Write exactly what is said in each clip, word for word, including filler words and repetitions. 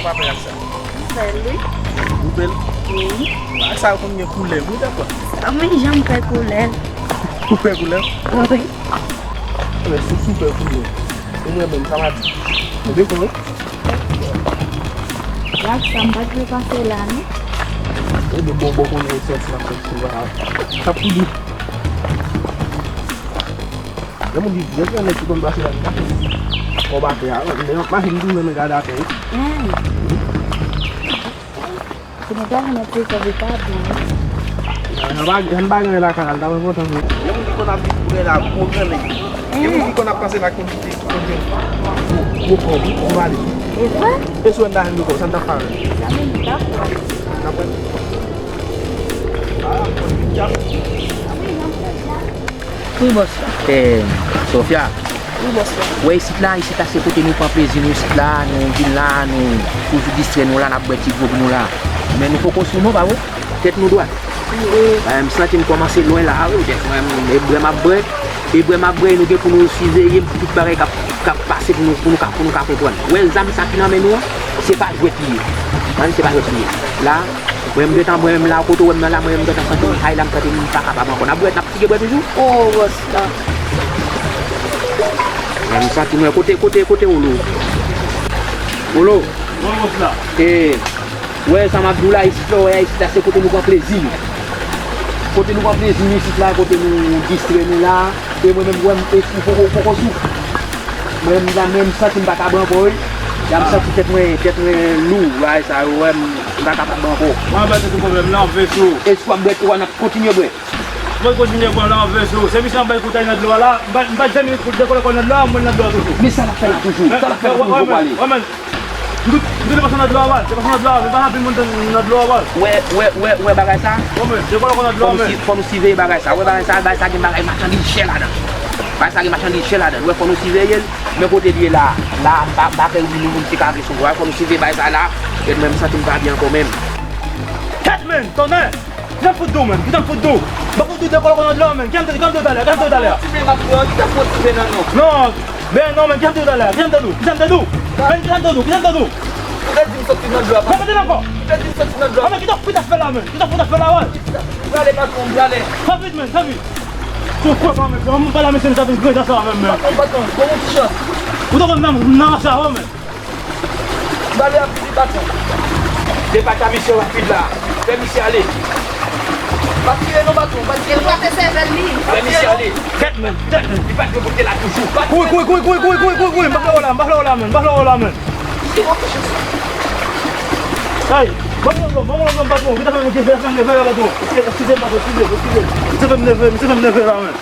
Pa fè ak sa. M fè l, wi. Ou fè l? Wi. Ak sa yo konn gen koulè, wi, dakò. Sa mwen janm fè koulè. Ou fè koulè? Wi. Ebyen, si w fè koulè, ou mwen menm, sa va di. Ou dekò, wi? Ak sa, m pa t vle pase la, non. Ebyen, bon, bon, konnen w sòti nan fèt sou a. Sa pou di. Gen moun ki, gen, gen nèg ki konn pase la, li pa konn kòb atè a. Men, machin toujou renmen gade atè, wi. Hmm. Se mwen ta renmen ti kòb li pa bon. Yon ba-, yon bagay la, kanal, ta mwen kontan, wi. Gen moun ki konn ap viv prè la, gwo granmèt. Gen moun ki konn ap pase la, konn kite, konn jwenn gwo, gwo kòb, wi, gwo valiz. E vre? E si w ta jwenn gwo kòb, sa n t ap fè avè l? Sa menm, dakò. N ap wè. Ah, konn vin djab. Wi, bòs la. Eh, Sofia. Wi, bòs la. Wè, isit la, isit la, se kote nou pran plezi nou, isit la, nou vin la, nou toujou distrè nou la, n ap bwè ti gwòg nou la. Men nou poko sou non, pa vre? Tèt nou dwat. Wi. Eh, m santi m kòmanse lwen la, wi, tèt mwen, e bwè m ap bwè, e bwè m ap bwè, nou gen pou nou siveye tout bagay k ap, k ap pase pou nou, pou nou ka, pou nou ka konprann. Wè, zam sa ki nan men nou an, se pa jwèt li ye. Tande, se pa jwèt li ye. La, mwen, m gentan, mwen menm la, kote w wè m nan la, mwen, m gentan santi m hay la, m santi m pa kapab ankò. N ap bwè, n ap pike bwè toujou? Oh, bòs la. Mwen, m santi mwen, kote, kote, kote Olo? Olo? Wi, bòs la. E, wè, sa m ap di w la, isit la, wè, isit la, se kote nou pran plezi nou. Kote nou pran plezi nou, isit la, kote nou distrè nou la. E mwen menm, wè, m, e, ou poko, ou poko sou. Mwen menm la, mwen, m santi m pa kapab ankò, wi. Ya m santi tèt mwen, tèt mwen lou, bagay sa yo, wè, m, m pa kapab ankò. Mwen, ba tèt ou pwoblèm, nan veso. E si w ap bwè tou a, n ap kontinye bwè. Mwen kontinye pran nan veso. Se misye ap bay koutay nan dlo a la. M pa, m pa janm dekole kò nan dlo a, mwen nan dlo a toujou. Men sa l ap fè la toujou? Sa l ap fè la toujou pou ale? M tou, m tou pase nan dlo a, m pase nan dlo a, men pa anpil moun nan dlo a. Wè, wè, wè, wè bagay sa? Wè, men, dekole kò nan dlo a, men. Fò nou si-, fò nou siveye bagay sa. Wè bagay sa, bagay sa gen bagay machandiz chè ladan. Bagay sa gen machandiz chè ladan. Wè, fò nou siveye l. Men kote l ye la, la, m pa, m pa kwè wi nou moun se ka resevwa. Fò nou siveye bagay sa la. E mwen, m santi m pa byen ankò menm. Kèt, men, tonnè! Kisa m fout di w, menn? Kisa m fout di w? M pa fout di w dekole kò nan dlo a, menn. Kisa m te, kisa m te di w talè? Kisa m te di w talè? Kisa m fout di w, menn? Non. Ben non, menn, kisa m te di w talè? Kisa m te di w? Kisa m te di w? Menn, kisa m te di w? Kisa m te di w? Ou te di m soti nan dlo a, pa. Repete l ankò. Ou te di m soti nan dlo a. Ah, men kisa w fout ap fè la, menn? Kisa w fout ap fè la, wè? Prale, patwon, prale. Fè vit, menn, fè vit. Se kwè pa, menn. Mwen pa la, mesye, sa vin grandans la, menn, menn. Patwon, patwon, bon, bon ti chans. Ou ta konn nan, nan sa, wè, menn. Bale ap vini, patwon. Depatcha misye rapid la. Fè misye ale. Pa tire non, patwon, pa tire non. Fè misye ale. Kèt, menn, kèt, menn. Li pa dwe boute la toujou. Pa tire. Kouri, kouri, kouri, kouri, kouri, kouri, kouri. M pa fè w la, m pa fè w la, menn. M pa fè w la, menn. Ay, ban mwen yon dlo, ban mwen yon dlo, patwon. Vin fè m leve, vin fè m leve, patwon. Eskize m, patwon, eskize, eskize. Misye fè m leve, misye fè m leve la, menn.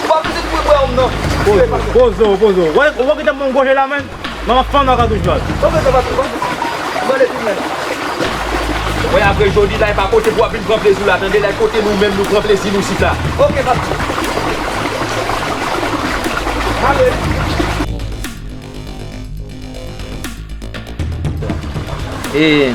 Pa vin kouri bwè w non. Poze w, poze w, poze w. Wè, wè ki t ap ban m gòje la, menn. Mwen ap fann nan katouch la. Ou bezwen pa tou, pa tou. Mwen ale tou, menn. Wè, apre jodi la, e pa kote pou w ap vin pran plezi w la, tande, la, e kote nou menm nou pran plezi nou sit la. Oke, pa tou. Ale. E,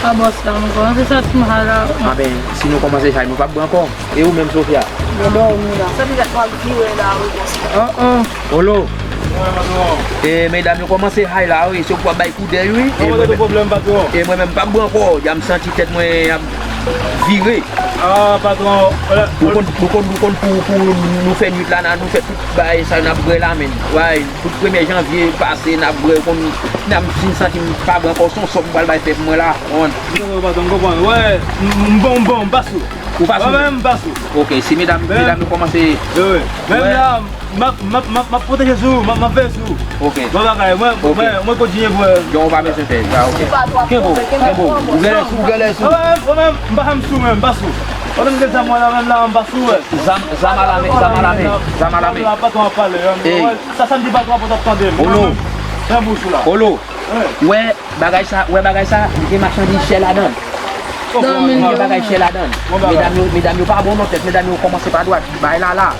a bòs la, mwen kòmanse santi m mal la. A ben, si nou kòmanse chay, nou p ap bwè ankò. E ou menm, Sofia? Mwen dòmi la. Sa vle di w ap vire la, wi, bòs la. An, an. Olo. Wi, patwon. E, medam yo kòmanse hay la, wi. Se ou k ap bay koudèy, wi. E mwen menm, pwoblèm, patwon. E mwen menm, m p ap bwè ankò. Deja m santi tèt mwen ap vire. Ah, patwon. Ou konn, ou konn, ou konn pou, pou nou fè nwit la, n a, nou fè tout bagay sa yo, n ap bwè la, menn. Way, tout premye janvye pase, n ap bwè, ou konn, n ap fin santi m pa bwè ankò, se yon sòk m pral bay tèt mwen la. Patwon, m konprann. Wè, m, m bon, m bon, m pa sou. Ou pa sou? Mwen menm, m pa sou. Ok, si medam, medam yo kòmanse. Wi, wi. Menm la, m ap, m ap, m ap, m ap pwoteje sou ou, m ap, m ap veye sou ou. Ok. Bon bagay, mwen, mwen, mwen kontinye pou, euh, Jan ou pa bezwen pè. Ah, ok. Kenbe w, kenbe w. Ou genlè sou, ou genlè sou. Mwen menm, mwen menm, m pa janm sou menm, m pa sou. Pandan m gen zam mwen la menm la, m pa sou, wè. Zam, zam alamen, zam alamen, zam alamen. La, patwon ap pale, wè. Sa, sa m di patwon ap tande. Olo. Mwen menm, nan bouch ou la. Olo. Wè. Bagay sa, wè bagay sa, li gen machandiz chè ladan l. Li gen bagay chè ladan l. Medam yo, medam yo pa bon non tèt, medam yo kòmanse pa dwat. Bagay la la.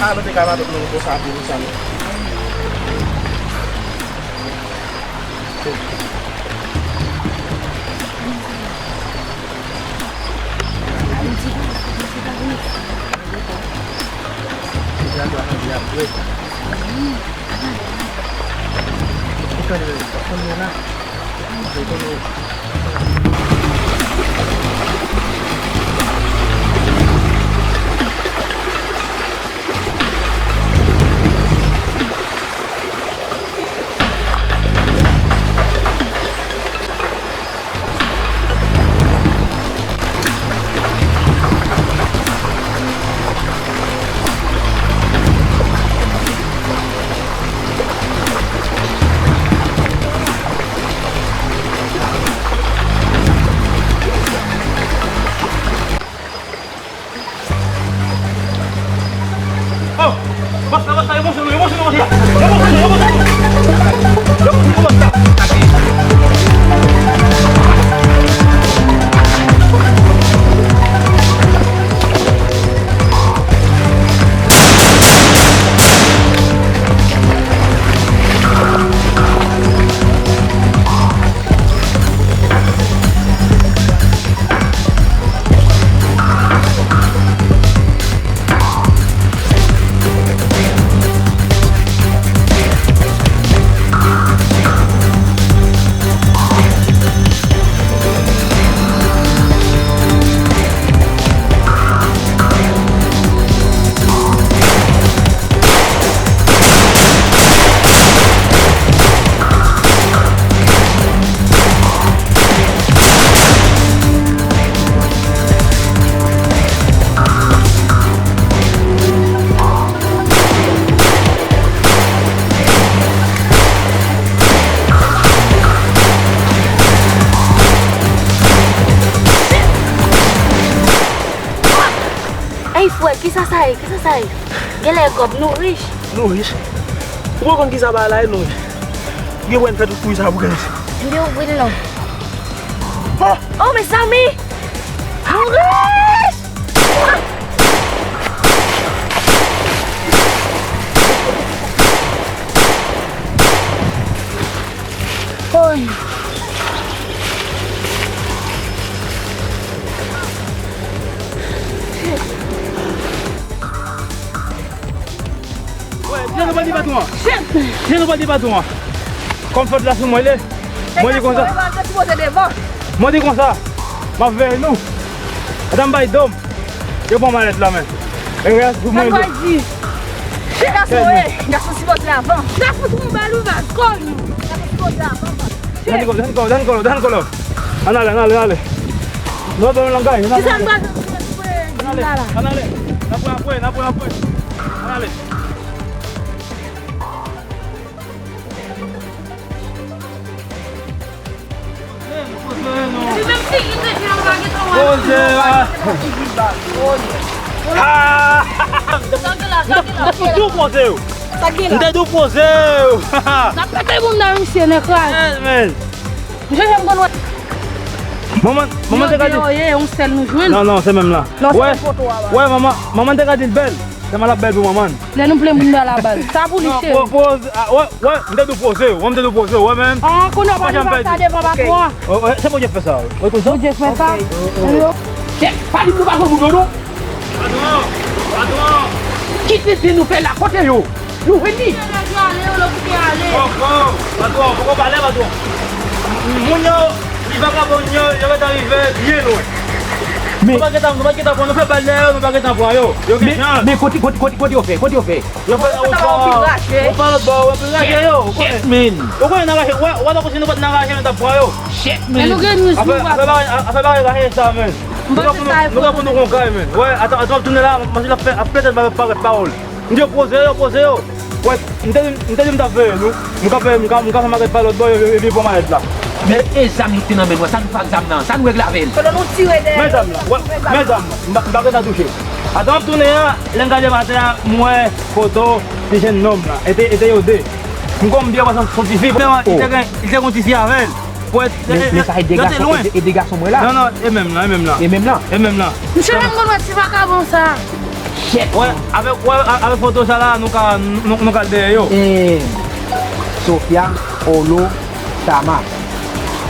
A, nou te ka madanm nou konsa pou nou sa nou. Oh! Basta, basta, yo monte nou, yo monte nou, basta! Yo monte nou, yo monte nou! Yo monte nou, basta! Ey frè, kisa sa ye? Kisa sa ye? Genlè e kòb, nou rich. Nou rich? Ou pa konn kisa bagay la ye, nou rich. Gen pwen fèt ou kouri sa pou kèm. M te ouvri l non. Oh, oh, mezanmi! Nou rich! Oy! Wè, jan nou pral di patwon an. Jan nou pral di patwon an. Kòm fòt la sou mwen, li. Mwen di konsa. Mwen di konsa. M ap veye nou. Atan m bay dòm. Yo pran malèt la, men. E rès pou mwen. Sa m pral di? Gason, e, gason sipoze avan. N a fout ou bal ou va kò nou. Gason sipoze avan. Danny Kolo, Danny Kolo, Danny Kolo, Danny Kolo. Ann ale, ann ale, ann ale. Nou ap ban nou langay, ann ale. Kisa m pral fè? Ann ale, ann ale. N ap pran apre, n ap pran apre. Ann ale. Poze a. Ah! M te di w poze w. M te di w poze w. N ap pete moun nan misye, nan kraze. Yes, man. Misye janm konn wè. Manman, manman te ka di. Yo, yo, yon sèl nou jwenn. Non, non, se menm la. Non, se menm foto a, wè, manman, manman te ka di l bèl. Sèlman l ap bèl pou manman. Lè nou plen moun nan la baz. Sa pou li, cheri. Poze, ah, wè, wè, m te di w poze w, wè, m te di w poze w, wè, menm. Ah, kounye a pa janm pèdi. Sa devan patwon an. Oh, wè, se Bondye k fè sa, wè. Wè konsa? Bondye k fè sa. Chèf, pa di m nou pa konn moun yo, non. Patwon, patwon. Kit tenten nou fè la, kote yo? Nou vini. Patwon, poko pale, patwon. Moun yo, li vakabon yo, yo gentan rive byen lwen. Nou pa gentan, nou pa gentan pran, nou fè bal dèyè yo, nou pa gentan pran yo. Yo gen chans. Men kote, kote, kote, kote yo fè? Kote yo fè? Yo fè nan wout pa, wout pa lòt bò, yo pi rache yo. Shit, man. Ou konnen n a rache, wè, wè, tankou si nou pa t nan rache, nou t ap pran yo. Shit, man. Afè, afè bagay, afè bagay rache sa, man. Nou ka pou nou, nou ka pou nou gon kay, man. Wè, atan, atan w ap tounen la, mache l ap fè, ap fè tèt bagay parèt pawòl. M di yo poze yo, poze yo. Wè, m te di, m te di m t ap veye nou. M ka fè, m ka, m ka fè malèt pa lòt bò, yo, yo, yo vin pran malèt la. Men e zam nou te nan men nou an, sa nou fè ak zam nan, sa nou regle avè l? Pandan nou tire dèyè. Men zam la, wè, men zam la, m pa, m pa gentan touche. Atan w ap tounen an, lè m gade atè a, m wè foto ti jennonm la. E te, e te yo de. M konn byen wè se yon ti fi. Li te gen, li te gen yon ti fi avè l. Wè, men, men sa e de gason, e de, e de gason mwen la. Non, non, e menm la, e menm la. E menm la. E menm la. Misye menm konn wè ti vakabon sa. Wè, avèk, wè, a- avèk foto sa la, nou ka, nou, nou ka dèyè yo. E, Sofia, Olo, Tama.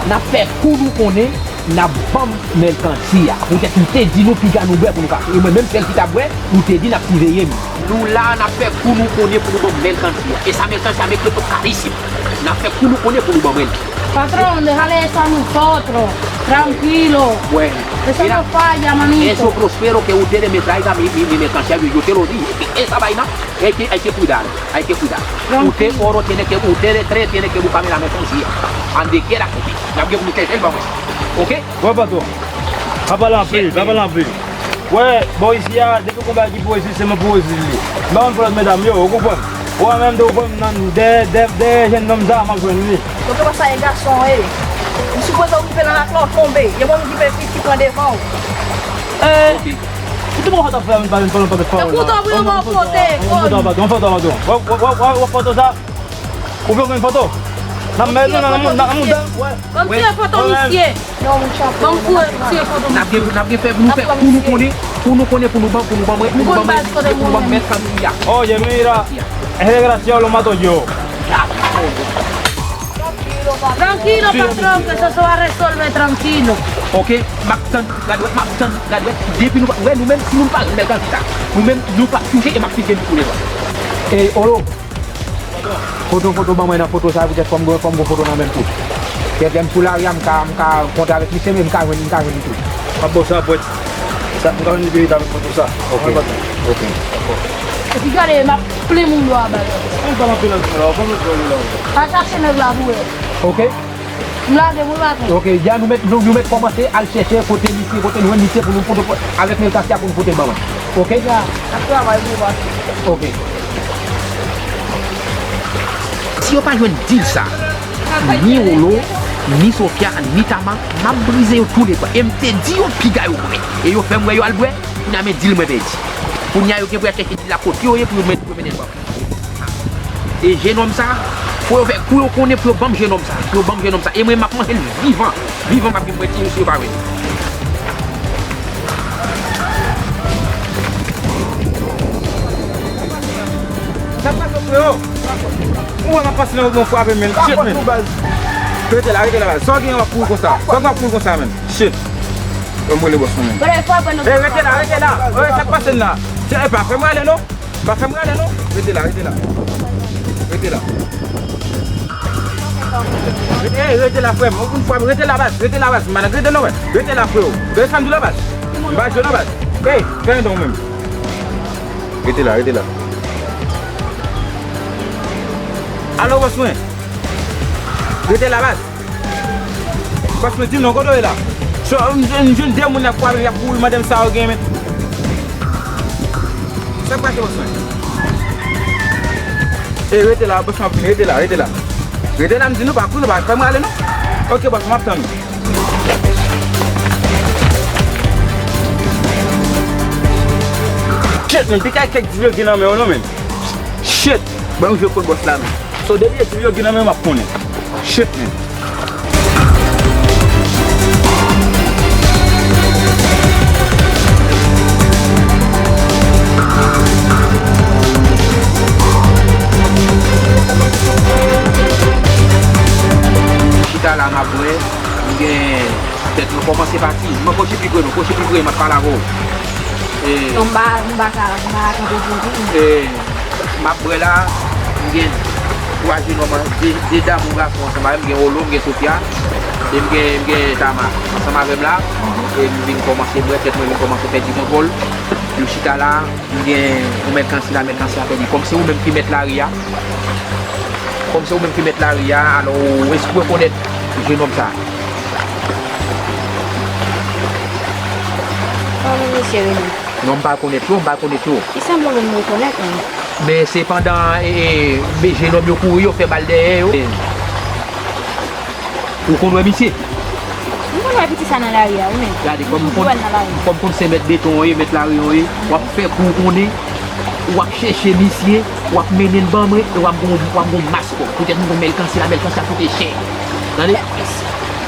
N ap fè kou nou konnen, n ap ban m mèlkansi a. Poutèt nou te di nou piga nou bwè pou nou ka. E mwen menm sèl ki t ap bwè, nou te di n ap siveye m. Nou la, n ap fè kou nou konnen pou nou ban m mèlkansi a. E sa mèlkansi a, mete tout kay isit. N ap fè kou nou konnen pou nou ban mwen. Patrón, deja de eso a nosotros. Tranquilo. Bueno. Eso no falla, manito. Eso prospero que ustedes me traigan mi, mi, mi mercancía, yo, yo te lo dije. Esa vaina hay que, hay que cuidar, hay que cuidar. Tranquilo. Usted oro tiene que, ustedes tres tienen que buscarme la mercancía. Donde quiera que esté. N ap gen pou nou chèche l ban mwen. Ok? Wè, patrón. Pa pale anpil, pa pale anpil. Wè, bò isi a, depi gon bagay ki pou rezil, se mwen pou rezil li. M pa konn fè lòt medam yo, ou konprann? Ou wè menm tou, ou konprann, nan dèyè, dèyè, dèyè jèn nonm sa, m ap jwenn li. Yo, kòman sa ye, gason, e? M sipoze w rive nan lakou la, w tonbe. E mwen ki pè fi ki pran devan w. E, ou te pran foto fè, m pa vin pale, pale, pale. Tankou w ta vle yon foto, foto, foto. Wè, wè, wè, wè, wè foto sa? Ou vle yon foto? N ap mèt nou nan, nan, nan, nan mouda. Ban m tire foto misye. Ban m tire foto misye. N ap gen, n ap gen fè pou nou fè, pou nou konnen, pou nou konnen, pou nou ban, pou nou ban mwen, pou nou ban mwen, pou nou ban mèt fanmi a. Oye, mira, es desgraciado lo mato yo. Tranquilo, patrón, que eso se va a resolver tranquilo. Ok, m ap tann, gadwèt, m ap tann, gadwèt. Depi nou pa, wè, nou menm, si nou pa renmen kandida, nou menm, nou pa fije e m ap fije nou pou levan. E, Olo, foto, foto, ban mwen nan foto sa, poutèt fò m gon, fò m gon foto nan men m tou. Kèk lè m sou lari a, m ka, m ka kontre avèk misye, men m ka jwenn, m ka jwenn li tou. M ap ba w sa, pwèt. Sa, m ka jwenn li pi vit avèk foto sa. Ok. Ok. Epi gade, m ap plen moun yo a bal. Mwen pa nan plen nan la, ou pa met vòlè la. Al chache nèg la pou wè. Ok. M lage, mwen pa konn. Ok, ya nou mèt, nou, nou mèt kòmanse al chèche kote misye, kote nou jwenn misye pou nou pote, avèk mèlkansi a pou nou pote l ban mwen. Ok? Ya, n ap travay pou ou, pase. Ok. Si yo pa jwenn dil sa, ni Olo, ni Sofia, ni Tama, m ap brize yo toulètwa. E m te di yo piga yo bwè. E yo fè m wè yo al bwè, kounye a men dil mwen pèdi. Kounye a yo gen pou y al chèche dil la kote yo ye pou yo met, pou yo mennen l ban mwen. E jennonm sa, fò yo fè kou yo konnen, fò yo ban m jennonm sa, fò yo ban m jennonm sa. E mwen, m ap manje l vivan, vivan m ap vin mwen tiye si yo pa jwenn li. Sa k pase, freo? Ou wè m ap pase nan wout mwen frape, men. Shit, men. Rete la, rete la, baz. Sa w gen w ap kouri konsa? Sa w gen w ap kouri konsa, men? Shit. Yo, m rele bòs mwen, men. Ey, rete la, rete la. Ey, sa k pase la? Shit, ey, pa fè m rale, non. Pa fè m rale non. Rete la, rete la. Rete la. Rete, ey, rete la, frè m. Ou konn fwa m, rete la, baz. Rete la, baz. M pa nan grede non, baz. Rete la, freo. Rete sa m di la, baz. M pa jwe non, baz. Ey, fè yon don menm. Rete la, rete la. Alo, bòs mwen. Rete la, baz. Bòs mwen, di m non, kote w ye la? So, m, m jwenn de moun y ap frape, y ap kouri, mande m sa yo gen, men. Sa k pase, bòs mwen? E, rete la, bòs mwen ap vini, rete la, rete la. Rete la, m di nou, pa kouri, pa fè m rale, non. Ok, bòs, m ap tann ou. Shit, men, te kay kèk dil yo gen nan men w, non, men. Shit, ban m jwe kot bòs la, men. So, depi e dil yo gen nan men w, m ap konnen. Shit, men. Chita la, m ap bwè, m gen tèt mwen kòmanse pati. Mwen kòche pi pre, non, kòche pi pre, m ap pale avè w. E, non, m pa, m pa ka, m pa ka kanpe pou ou. E, m ap bwè la, m gen twa jennonm, de, de dam, yon gason ansanm avè m, m gen Olo, m gen Sofia, e m gen, m gen Tama ansanm avè m la. E m vin kòmanse bwè, tèt mwen vin kòmanse pèdi kontwòl. Nou chita la, m gen yon mèt kansi la, mèt kansi a pèdi. Kòm se ou menm ki mèt lari a, kòm se ou menm ki mèt lari a, alò, èske w rekonèt jennonm sa? Kòman mesye rele? Non, m pa konèt yo, m pa konèt yo. Li sanble yon moun m rekonèt, men. Men se pandan, e, e, men jennonm yo kouri, yo fè bal dèyè yo. E, ou konn wè misye? M konn wè piti sa nan lari a, wi, men. Gade, kòm m konn, kòm m konn se mèt beton an ye, mèt lari an ye, w ap fè kou w konnen, w ap chèche misye, w ap mennen l ban mwen, e w ap gon, w ap gon maskòt. Poutèt m gon mèlkansi la, mèlkansi a koute chè. Tande?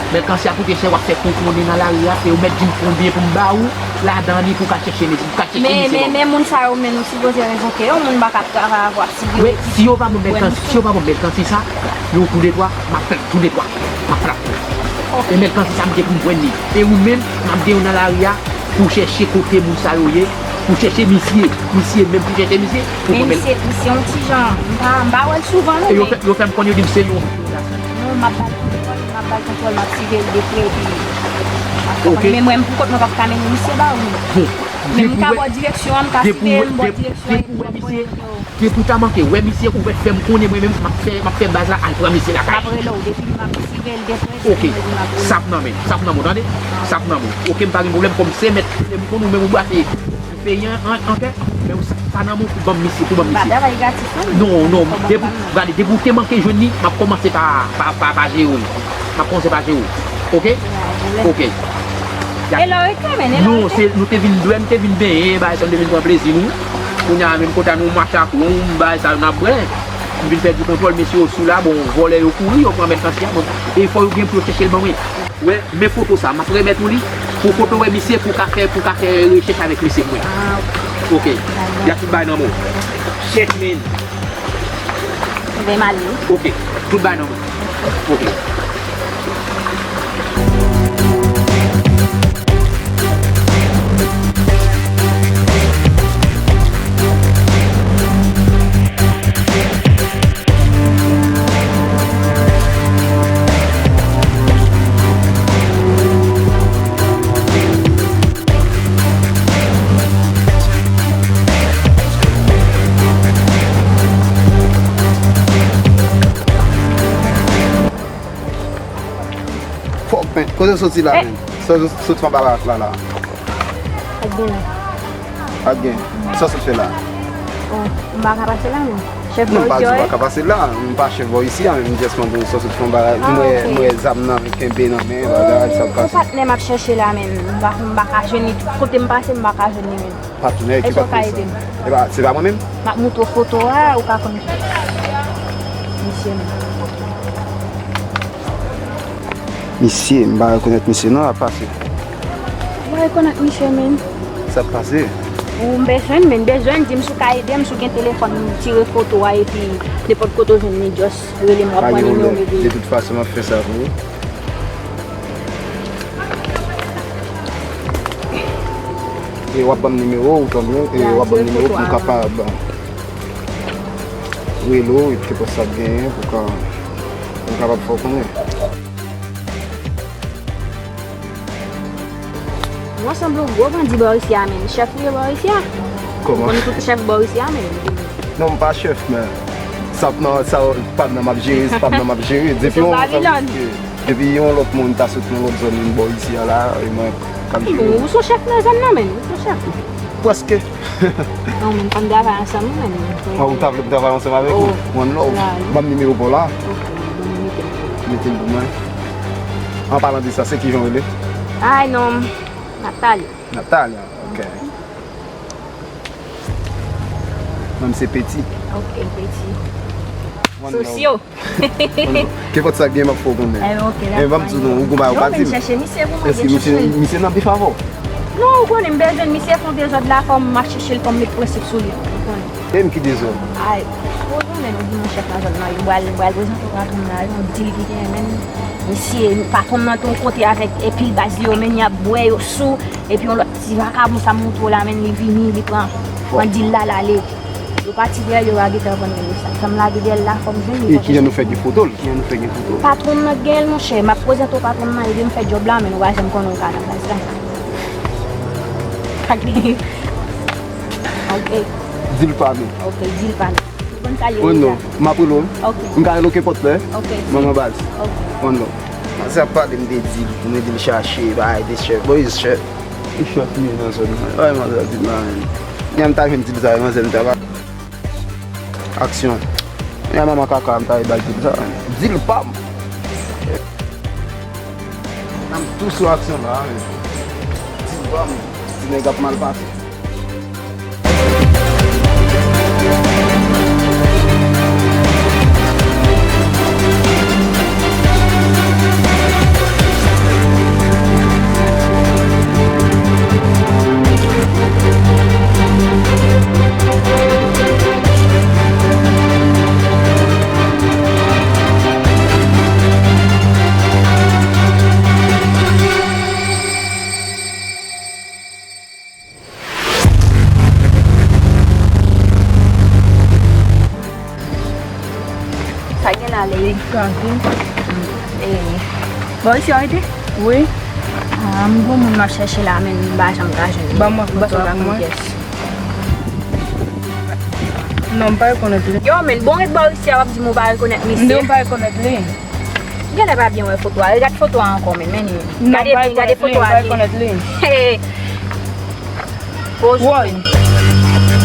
Mèt Kansi a koute chè w ap fè kou konnen nan lari a, e ou mèt di m konbyen pou m ba ou ladan li pou w ka chèche misye, pou w ka chèche misye ban mwen. Men, men, men moun sa yo, men nou sipoze revoke yo, moun pa ka ap travay avè w ap figire. Wi, si yo pa ban m Mèt Kansi, si yo pa ban m Mèt Kansi sa, yo tou de twa, m ap fè l tou de twa, m ap frape. E Mèt Kansi sa m gen pou m jwenn li. E ou menm, m ap gen w nan lari a, pou w chèche kote moun sa yo ye, pou w chèche misye, misye menm pou w chèche misye, pou w pran Mèt. Men misye, misye yon ti jan, m pa, m pa wè l souvan non, men. E yo fè, yo fè m konnen, yo di m se yon Non, m ap ba l kontwòl, m ap ba l kontwòl, m ap siveye l de pre, epi m ap konprann. Men mwen, m pou kont mwen, p ap ka mennen misye ba ou. Men m ka ba w direksyon an, m ka siveye l, m ba w direksyon an, epi w ap voye moun yo. Depi w ta manke wè misye, ou fè m konnen mwen menm, m ap fè, m ap fè baz la al pran misye lakay. M ap rele w, depi m ap siveye l de pre, depi m ap rele w. Sa p nan men, sa p nan men, tande? Sa p nan men. Oke, m pa gen pwoblèm, kòm se mèt, m konn ou menm ou bwate. Peyi an, an, an kè, men ou sa, sa nan men w pou ban m misye, pou ban m misye. M pa travay gratis non. Non, non, depi, gade, depi w te manke jwenn li, m ap kòmanse pa, pa, pa, pa jere w. M ap kòmanse pa jere w. Oke? Oke. E lè w rete, men, e lè w rete. Non, se, nou te vin bwè, nou te vin benyen, bagay sa, nou te vin pran plezi nou. Kounye a menm kote a nou mache ak nou, bagay sa yo n ap bwè. M vin pèdi kontwòl, mesye yo sou la, bon, vòlè yo kouri, yo pran Mèt Kansi a, bon, e fò yo gen pou yo chèche l ban mwen. Wè, men foto sa, m ap remèt ou li, pou kote w wè misye, pou w ka fè, pou w ka fè rechèch avèk mesye mwen. Ah, ok. Ok. Dakò. Y a tout bagay nan men w. Shit, man. Ebyen, m ale wi. Ok. Tout bagay nan men w. Ok. Fòk, men, kote w soti la, men? Sa w sot fè anba la, la, la? Ak gen la. Ak gen. Sa w sot fè la? Oh, m pa ka pase la, non. Chèf bò isi a, wi? Non, m pa di w pa ka pase la. M pa chèf bò isi a, men m just mande w sa w sot fè anba la. Ah, ok. M wè, m wè zam nan kenbe nan men, bagay, sa k pase? Yon patnè m ap chèche la, men m pa, m pa ka jwenn li. Tout kote m pase, m pa ka jwenn li, men. Patnè, ki patnè sa? Èske w ka ede m? E pa, se pa mwen menm? M ap montre w foto a, ou ka konn misye menm. Misye, m pa rekonèt misye non, l ap pase. Ou pa rekonèt misye menm? Sa ap pase? Ou m bezwen, men m bezwen, di m si w ka ede m, si w gen telefòn, m tire foto a, epi nenpòt kote w jwenn li, just rele m, w ap pran nimewo m epi. De tout fason, m ap fè sa pou ou. E w ap ban m nimewo w, tanbyen, e w ap ban m nimewo pou m kapab rele w, epi kenpòt sa k genyen, pou ka, pou m kapab fè w konnen. Ou sanble yon gwo bandi bò isi a, menm. Chèf ou ye bò isi a? Kòman? Ou konn tout chèf bò isi a, menm. Non, m pa chèf, men sa p nan, sa p nan m ap jere, se pa m nan m ap jere. Depi yon, depi yon lòt moun ta sot nan lòt zòn vin bò isi a la, e mwen k ap jere. Ou se chèf nan zòn nan, menm. Ou se chèf. Prèske. Non, men, ann travay ansanm, men. Ah, ou ta vle pou travay ansanm avèk ou? Oh. One love. Ban m nimewo pa w la. Ok, bon, mete l. Mete l pou mwen. An palan de sa, se kijan w rele? Ay, non, Natalia. Natalia, ok. Non, m se Peti. Ok, Peti. One love. Sosyo. Kenpòt sa k gen, m ap fè w konnen. Eh, ok, dakò. Men ban m di w non, ou gon bagay ou pa di m. Non, men chèche misye pou mwen, chèche l. Èske misye, misye nan bif avè w? Non, ou konnen m bezwen l, misye fè yon dezòd la, fò m ap chèche l, fò m met prensip sou li, ou konnen. E m ki dezòd? Ay, ou konnen nou di nou chèf nan zòn nan, yo pral, pral prezante w patwon nan, yon dil ki genyen, men misye, patwon nan te yon kote avèk, e pil baz li yo, men y ap bwè, yo sou, epi yon lòt ti vakabon sa m montre w la, men li vini, li pran, pran dil la, l ale. Yo pati dèyè l, yo lage tèl vann yo sa. Sa m lage dèyè l la, fò m jwenn li. E kijan nou fè gen foto l? Kijan nou fè gen foto l? Patwon m nan gen l, monchè. M ap prezante w patwon m nan, epi m fè djòb la, men nou pa janm konnen w ka nan baz la. Pa gen. Ok. Di l pa nou. Ok, di l pa nou. Ou konn sa l ye deja. Oh non, m ap rele w. Ok. M ka rele w kenpòt lè. Ok. Manman baz. Ok. Oh non. Sa ap pale m de dil, pou mwen di l chache, bay de chèf, boy chèf. Ki chèf li ye nan zòn nan? Ay, manzè di m la, men. Nèg m ta jwenn dil sa, manzè m ta ba. Aksyon. Nèg manman kaka, m ta bay dil sa, men. Dil pa m. M tou sou aksyon la, men. Dil pa m. Ti nèg ap mal pase. Li kraze. E, bò isi w rete? Wi. Ah, m gon moun m ap chèche la, men m pa janm ka jwenn li. Ban mwen foto a pou mwen. Non, m pa rekonèt li. Yo, men bon ret bò isi a, w ap di m ou pa rekonèt misye. M pa rekonèt li. Genlè pa byen wè foto a. Gad foto a ankò, men, men li. Non, m pa rekonèt li, m pa rekonèt li. Hey. Woy.